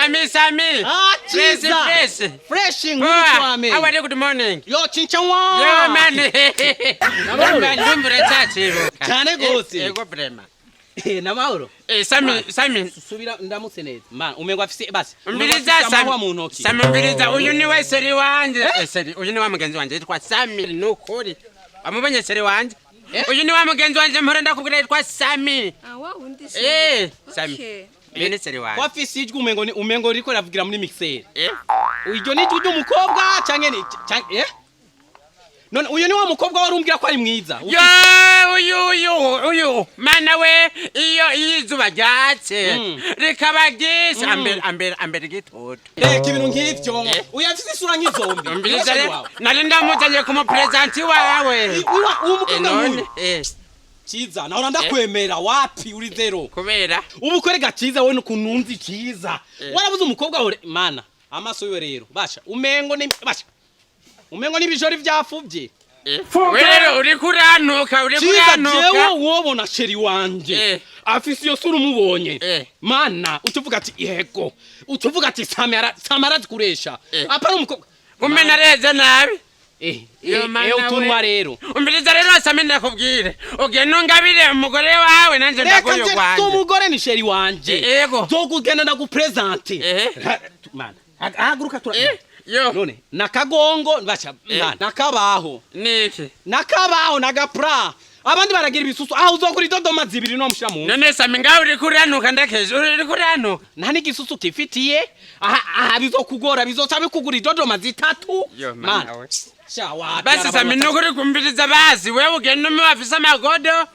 Sami, Sami. Ah, Fresh, Chiza. fresh. Fresh Poa. nk'umutwame. How are you? Good morning. Yo chinchawa. Yo man. Ndumva cyacibuka. Cyane gose. Ego vraiment. Eh, namahoro. Eh, Sami, Sami. Subira ndamutse neza. Man, umengo afise basi. Umviriza Sami. Sami mu ntoki. Sami, umviriza, uyu ni we chéri wanje. Eh, chéri, uyu ni wa mugenzi wanje yitwa Sami, nukuri. Wamubonye chéri wanje? Eh? Uyu ni wa mugenzi wanje mpora ndakubwira yitwa Sami. Ah, wa wundi se. Eh, Sami. Okay. Uyu ni chéri wanje. Ko afise ijwi umengo ni umengo riko ravugira muri mixer. Eh? Iryo ni ijwi ry'umukobwa canke ni canke eh? None uyu ni wa mukobwa wari umbwira ko ari mwiza. Yo, uyu uyu uyu mana we, iyo izuba ryatse rikaba ryinshi, ambere ambere ambere igitutu. Reka ibintu nk'ivyo. Eh? Uyu afise isura nk'izombi. Umviriza rero, nari ndamuzanye ku muperezanti wawe. Uwa uwo Eh, mukobwa none nk'uyu. Ciza, nahora ndakwemera wapi uri zero. Kubera Ubu kwereka Ciza we nukuntu nzi Ciza. Warabuze umukobwa wawe mana. Amaso yiwe rero basha umengo ni basha. Umengo ni ibijori vyafuvye. We rero uriko urantuka, uriko Ciza, urantuka. jewe wobona chéri wanje. Afise iyo sura umubonye. Mana utuvuga ati yego. Utuvuga ati Samara Samara zikuresha. Apana umukobwa. Umbe nareze nabi. Yo, mana we. Utunwa rero. Umviriza rero Sami, ndakubwire, ugenda ungabire umugore wawe, nanje Reka ndaguye nje ugwanje. umugore ni chéri wanje. Yego. Zokugenda ndagupresente. Mana. Haguruka tura. Yo. None nakagongo basha mana nakabaho. Niki? Nakabaho nagapra. Abandi baragira ibisusu aho uzokura idodoma zibiri no mushira mu. None Sami, ngaho uriko urantuka, ndakeje uriko urantuka. Nta n'igisusu kifitiye aha aha bizokugora bizoca bikugura idodoma zitatu. Yo, mana we. Sha wapi. Basi Sami, nukuri kumviriza, basi wewe ugenda umwe wafise amagodo,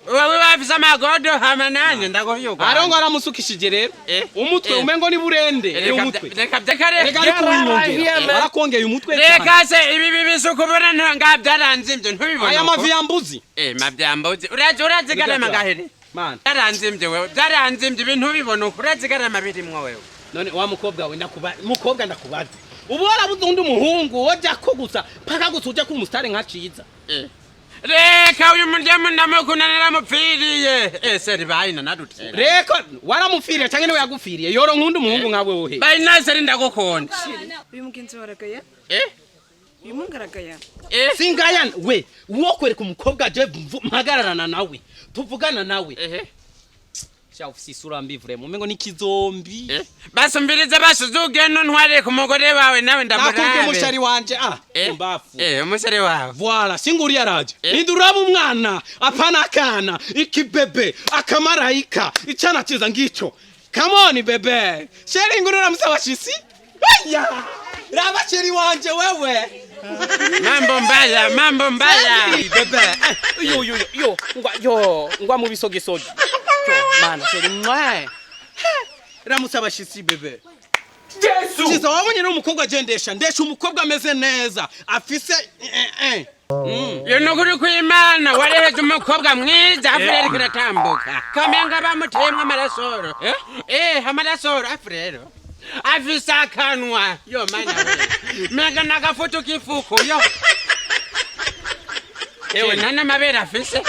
wewe wafise amagodo, hama nanje ndaguye ugwanje. Arongo aramusukishije rero. Umutwe umengo ni burende. Umutwe. Reka reka. Reka ariko winyongera. Barakongeye umutwe cyane. Reka se, ibi bibisuko ubona nga byaranzimvye, ntubibona Aya uko? mavi yambuzi. Eh, mavyambuzi urazi urazigarama ngahere. Mana. Byaranzimvye wewe, byaranzimvye ibintu ubibona uko, urazigarama birimwo wewe. None wa mukobwa we ndakuba mukobwa ndakubaza. Ubu warabuze undi muhungu wojya ko gusa paka gusa ujya ku musitari nka Ciza? Reka, uyu muryamu ndamukunda, naramupfiriye. Eh, chéri, bayina nadutera. Reka, waramupfiriye cyangwa niwe yagupfiriye? Yoro nkunda umuhungu nkawe wohe. Bayina chéri, ndagukunda. Uyu mugenzi waragaya? Eh. Uyu mungaragaya? Eh. Singaya we wo kwereka umukobwa je mpagararana nawe tuvugana nawe. Sha ufise isura mbi vraiment, umengo ni kizombi. Basi umviriza, basi uzugenda untware ku mugore wawe nawe Nakubwiye ndamurabe. umushari wanje ah umbafu. Eh, umusore wawe. Voilà, singuri yaraje. Ninduraba umwana, apana akana, ikibebe, akamarayika, icana ciza ngico. Come on bébé. Chéri, ngurura musaba shisi. Aya! Raba chéri wanje wewe. Mambo mbaya, mambo mbaya. Hey, bébé. Eh, yo yo yo yo, ngwa yo, ngwa mu bisogisogi. Yo, mana chéri mwe. Ramusaba shisi bébé. Yesu. Ciza, wabonye n'umukobwa je ndesha, ndesha umukobwa ameze neza, afise eh. Yo, nukuri kw'Imana wareheje umukobwa mwiza. Afu rero kiratambuka kamenga bamuteyemwo amarasoro. Eh, amarasoro. Afu rero afise akanwa, yo mana we, menga nagafutu k'ifuku. Yo ewe, nta n'amabere afise.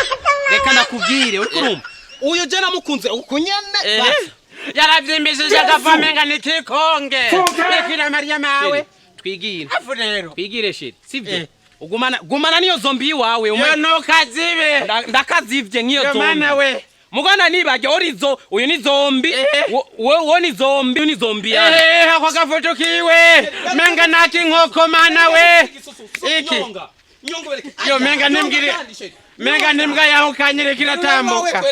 Reka nakubwire, uriko urumva uyu je namukunze uku nyene. Basi. Yaravyimbishije agava menga ni kikonge. Bikira Mariya mawe. Chéri, twigire. Afu rero Twigire chéri, sivyo? Eh. Ugumana gumana niyo zombi iwawe. Yo nukazibe. Ndakazivye nk'iyo Yo zombi. mana we. Mugana nibajya orizo uyu ni zombi. Wo ni zombi, uyu ni zombi yana. Eh, ako gafoto kiwe menga nakinkoko, mana we. Iki yo menga nimbwire, menga nimbwa yaho kanyere kiratambuka.